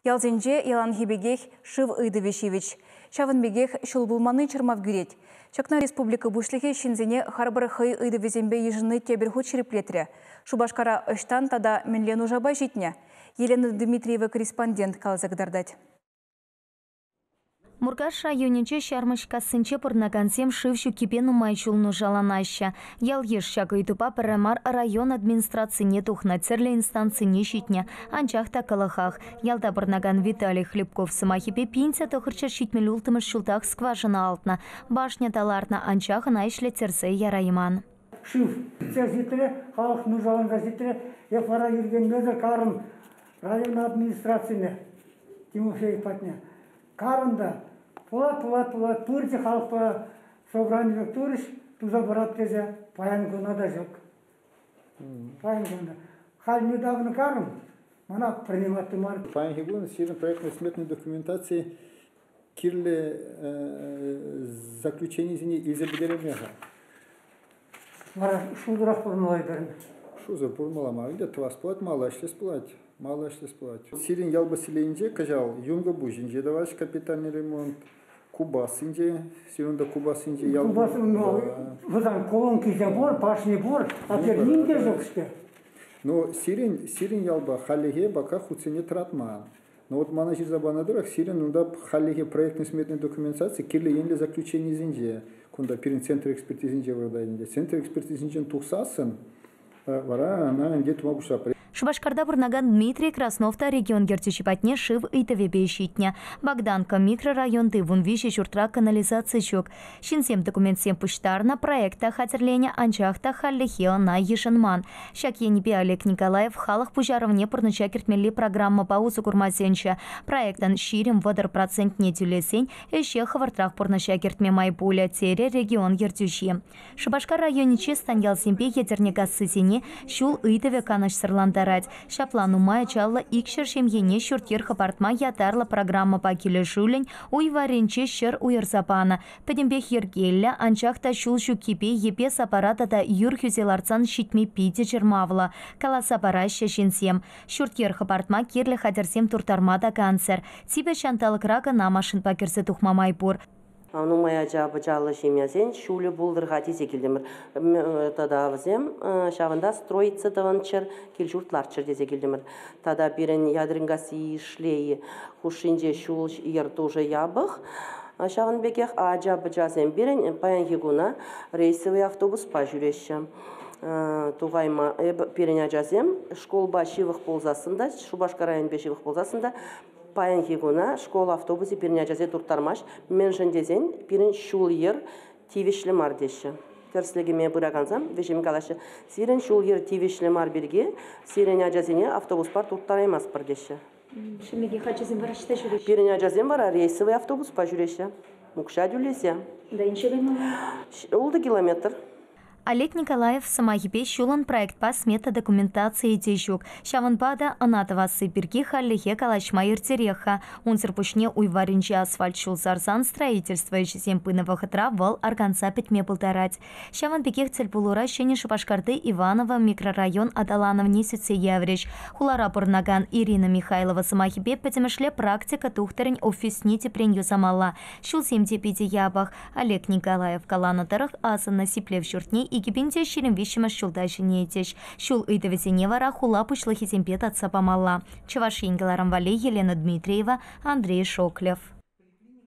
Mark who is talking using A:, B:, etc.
A: Ялсенче яланхи пекех шыв ыйтӑвӗ ҫивӗч. Ҫавӑн пекех ҫул пулманни чӑрмав кӳрет. Ҫакна республика Пуҫлӑхӗ ҫынсене харпӑр хӑй ыйтӑвӗсемпе йышӑнни тепӗр хут ҫирӗплетрӗ. Шупашкара ӑҫтан тата мӗнле нушапа ҫитнӗ? Елена Дмитриева корреспондент каласа кӑтартать.
B: Муркаш районӗнчи Ҫармӑҫкассинче пурӑнакансем шыв ҫуккипе нумай ҫул нушаланаҫҫӗ. Ял-йыш ҫак ыйтупа пӗрре мар район администрацине тухнӑ, тӗрлӗ инстанцине ҫитнӗ. Анчах та кӑлӑхах. Ялта пурӑнакан Виталий Хлебков сӑмахӗпе 1976 ҫултах скважина алтнӑ. Башня та лартнӑ, анчах ӑна ӗҫлеттерсе ярайман.
C: Шыв ҫитсе ҫитрӗ, халӑх нушаланса ҫитрӗ. Эп вара ӳркенмесӗр карӑм район администрацине Тимофеев патне. Карӑм та пулать, пулать, пулать, пурте халӑхпа собрани пек турӗҫ, туса парать тесе паян куна та ҫук. Паян куна. Халь недавно карӑм, мана принимать мар.
D: Паянхи кун сирӗн проектно-сметной документаци кирлӗ заключенисене илсе пӗтерейме-ха.
C: Вара шултӑрах пурӑнмалла пирӗн.
D: Шусӑр пурӑнмалла мар ӗнтӗ, тӑвас пулать, мала ӗҫлес пулать. Мала ӗҫлес пулать. Сирӗн ял поселенинче кӑҫал Юнкӑпуҫӗнче тӑваҫ капитальный ремонт, Кубассинче, сирӗн унта Кубассинче ял...
C: Кубас, вӑтам колонкисем пур, башни пур, а теперь ним те ҫук-ҫке.
D: Ну, сирӗн ялпа хальлӗхе пока хутсене тӑратман. Но вот мана ҫырса панӑ тӑрӑх, сирӗн унта хальлӗхе проектно-сметной документаци кирлӗ енлӗ заключенисенче, кунта пирӗн центр экспертизинче выртать ӗнтӗ. Центр экспертизинчен тухсассӑн вара ӑна ӗнтӗ тума пуҫлатпӑр.
B: Шупашкарта пурӑнакан Дмитрий Краснов та регион ертӳҫи патне шыв ыйтӑвӗпе ҫитнӗ. Богданка микрорайонти 13 ҫуртра канализаци ҫук. Ҫынсем документсем пуҫтарнӑ, проект та хатӗрленӗ, анчах та хальлӗхе ӑна йышӑнман. Ҫак енӗпе Олег Николаев халӑх пуҫарӑвне пурнӑҫа кӗртмелли программӑпа усӑ курма сӗнчӗ. Проектӑн 20-30 процентне тӳлесен ӗҫе хӑвӑртрах пурнӑҫа кӗртме май пулӗ, терӗ регион ертӳҫи. Шупашкар районӗнчи Станьялсемпе Етӗрнекассисене ҫул ыйтӑвӗ канӑҫсӑрлантарать. Ҫапла нумай ачаллӑ 200 ҫемьене ҫурт-йӗр хӑпартма ятарлӑ программӑпа килӗшӳллӗн уй варринче ҫӗр уйӑрса панӑ. Пӗтӗмпех йӗркеллӗ, анчах та ҫул ҫуккипе йӗпе-сапара тата юр хӳсе лартсан ҫитме питӗ чӑрмавлӑ, каласа параҫҫӗ ҫынсем. Ҫурт-йӗр хӑпартма кирлӗ хатӗрсем турттарма та кансӗр. Типӗ ҫанталӑкра кӑна машинпа кӗрсе тухма май пур.
E: Нумай ача-пӑчаллӑ ҫемьесен ҫулӗ пултӑр-ха тесе килтӗмӗр. Тата вӗсем ҫавӑнта строиться тӑвӑнччӑр, кил-ҫурт лартчӑр тесе килтӗмӗр. Тата пирӗн Ядринкасси Ишлей хушшинче ҫул-йӗр тушӑ япӑх. Ҫавӑн пекех ача-пӑчасем пирӗн паянхи куна рейсовый автобуспа ҫӳреҫҫӗ. Тухайма пирӗн ачасем шкулпа ҫывӑх пулсассӑн та, Шупашкар районӗпе ҫывӑх пулсассӑн та, паянхи куна школ автобусӗ пирӗн ачасене турттармасть. Мӗншӗн тесен пирӗн ҫул-йӗр тивӗҫлӗ мар теҫҫӗ. Тӗрӗслекеме пыракансем вӗҫӗм калаҫҫӗ. Сирӗн ҫул-йӗр тивӗҫлӗ мар пирки сирӗн ачасене автобуспа турттараймастпӑр теҫҫӗ.
B: Ҫемьех ачасем вара ӑҫта ҫӳреҫҫӗ?
E: Пирӗн ачасем вара рейсовый автобуспа ҫӳреҫҫӗ. Укҫа тӳлесе.
B: Да, инҫе каймалла?
E: 6 километр.
B: Олег Николаев сӑмахӗпе ҫулӑн проектпа смета документацийӗ те ҫук. Ҫавӑнпа та ӑна тӑвасси пирки хальлӗхе калаҫма иртерех-ха. Унсӑр пуҫне уй варринче асфальт ҫул сарсан строительство ӗҫӗсем пынӑ вӑхӑтра вӑл арканса пӗтме пултарать. Ҫавӑн пекех тӗлпулура Ҫӗнӗ Шупашкарти Иваново микрорайон аталанӑвне сӳтсе яврӗҫ. Хулара пурӑнакан Ирина Михайлова сӑмахӗпе пӗтӗмӗшле практика тухтӑрӗн офисне тӗпрен юсамалла. Ҫулсем те питӗ япӑх. Олег Николаев каланӑ тӑрӑх, асӑннӑ сиплев ҫуртне 2023 ҫулта ҫӗнетӗҫ. Ҫул ыйтӑвӗсене вара хула пуҫлӑхӗсемпе татса памалла. Чӑваш Ен кӑларӑм валли Елена Дмитриева, Андрей Шоклев.